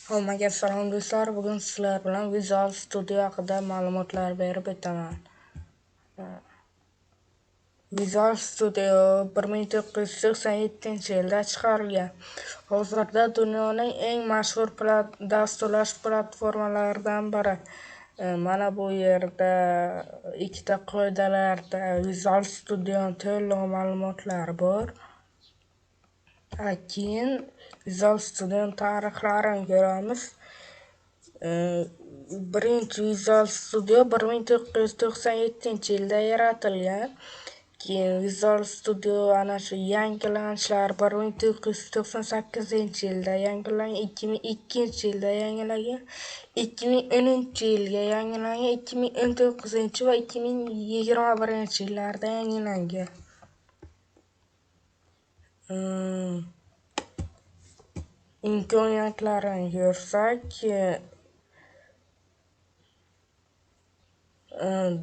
Hammaga salom do'stlar, bugun sizlar bilan Visual Studio haqida ma'lumotlar berib o'taman. Visual Studio 1987-yilda chiqarilgan. Hozirda dunyoning eng mashhur dasturlash platformalaridan biri. Mana bu yerda ikkita qoidalarda Visual Studioning to'liq ma'lumotlari bor. Keyin Visual Studioning tarixlarini ko'ramiz. Birinchi Visual Studio 1997-yilda yaratilgan. Keyin Visual Studio ana shu yangilanishlar 1998-yilda yangilangan, 2002-yilda yangilangan, 2010-yilga yangilangan, 2019 va 2021-yillarda yangilangan. Imkoniyatlarini ko'rsak,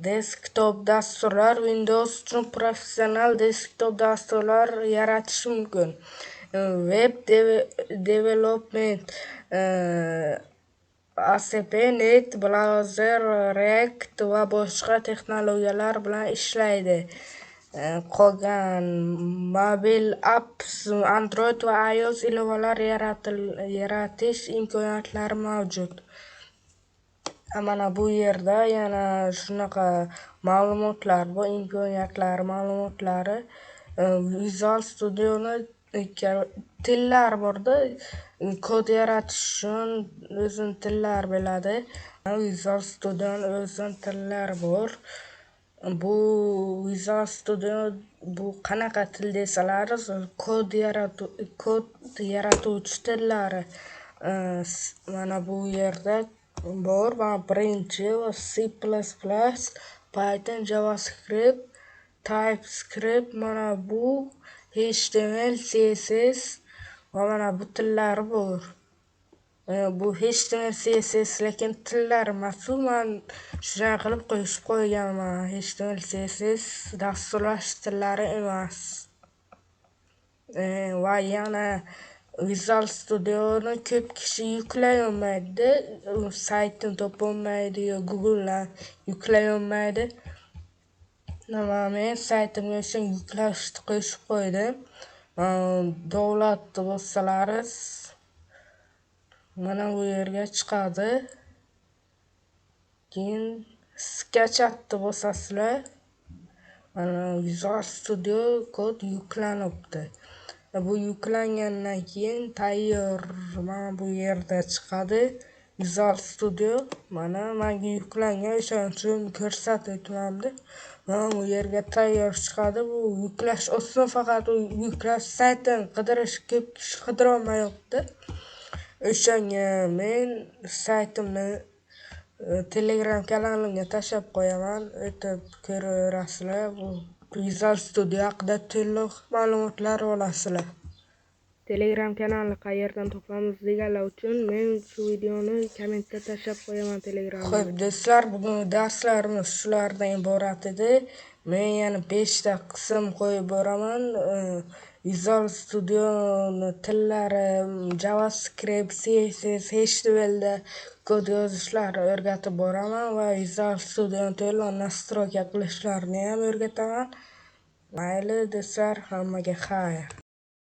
desktop dasturlar Windows uchun professional desktop dasturlar yaratish mumkin. Web development, ASP.NET, Blazor, React va boshqa texnologiyalar bilan ishlaydi. Qolgan mobil apps, Android va iOS ilovalar yaratish imkoniyatlari mavjud. Mana bu yerda yana shunaqa ma'lumotlar, bu imkoniyatlar ma'lumotlari. Visual Studioni tillar borda, kod yaratish uchun o'zini tillari bo'ladi. Visual Studioni o'zini tillari bor. Bu Visual Studio bu qanaqa til desalaringiz, kod yaratuvchi tillari. Mana bu yerda bor. Mana birinchi C++, Python, JavaScript, TypeScript, mana bu HTML, CSS va mana bu tillari bor. Bu HTML, CSS lekin tillar emas, u man shunaqa qilib qo'shib qo'yganman. HTML, CSS dasturlash tillari emas. Va yana Visual Studioni ko'p kishi yuklay olmaydi, saytini topolmaydi yo Google'dan yuklay olmaydi. Nima, men saytimga o'sha yuklashni qo'shib qo'ydim. Davlat bossalaringiz mana bu yerga chiqadi. Keyin skachatni bosasizlar. Mana Visual Studio kod yuklanibdi. Bu yuklangandan keyin tayyor mana bu yerda chiqadi. Visual Studio mana menga yuklangan, o'shaning uchun ko'rsatib o'tmamdi. Mana bu yerga tayyor chiqadi. Bu yuklash oson, faqat u yuklash saytini qidirish ko'p kishi qidira olmayapti. O'shanga men saytimni Telegram kanalimga tashlab qo'yaman, o'tib ko'raverasizlar. Bu Visual Studio haqida to'liq ma'lumotlar olasizlar. Telegram kanalni qayerdan topamiz deganlar uchun men shu videoni kommentda tashlab qo'yaman Telegramda. Xo'p, do'stlar, bugungi darslarimiz shulardan iborat edi. Men yana 5 ta qism qo'yib boraman. Visual Studioni tillari, JavaScript, CSS, HTMLda kod yozishlarni o'rgatib boraman va Visual Studioni to'liq nastroyka qilishlarini ham o'rgataman. Mayli do'stlar, hammaga xayr.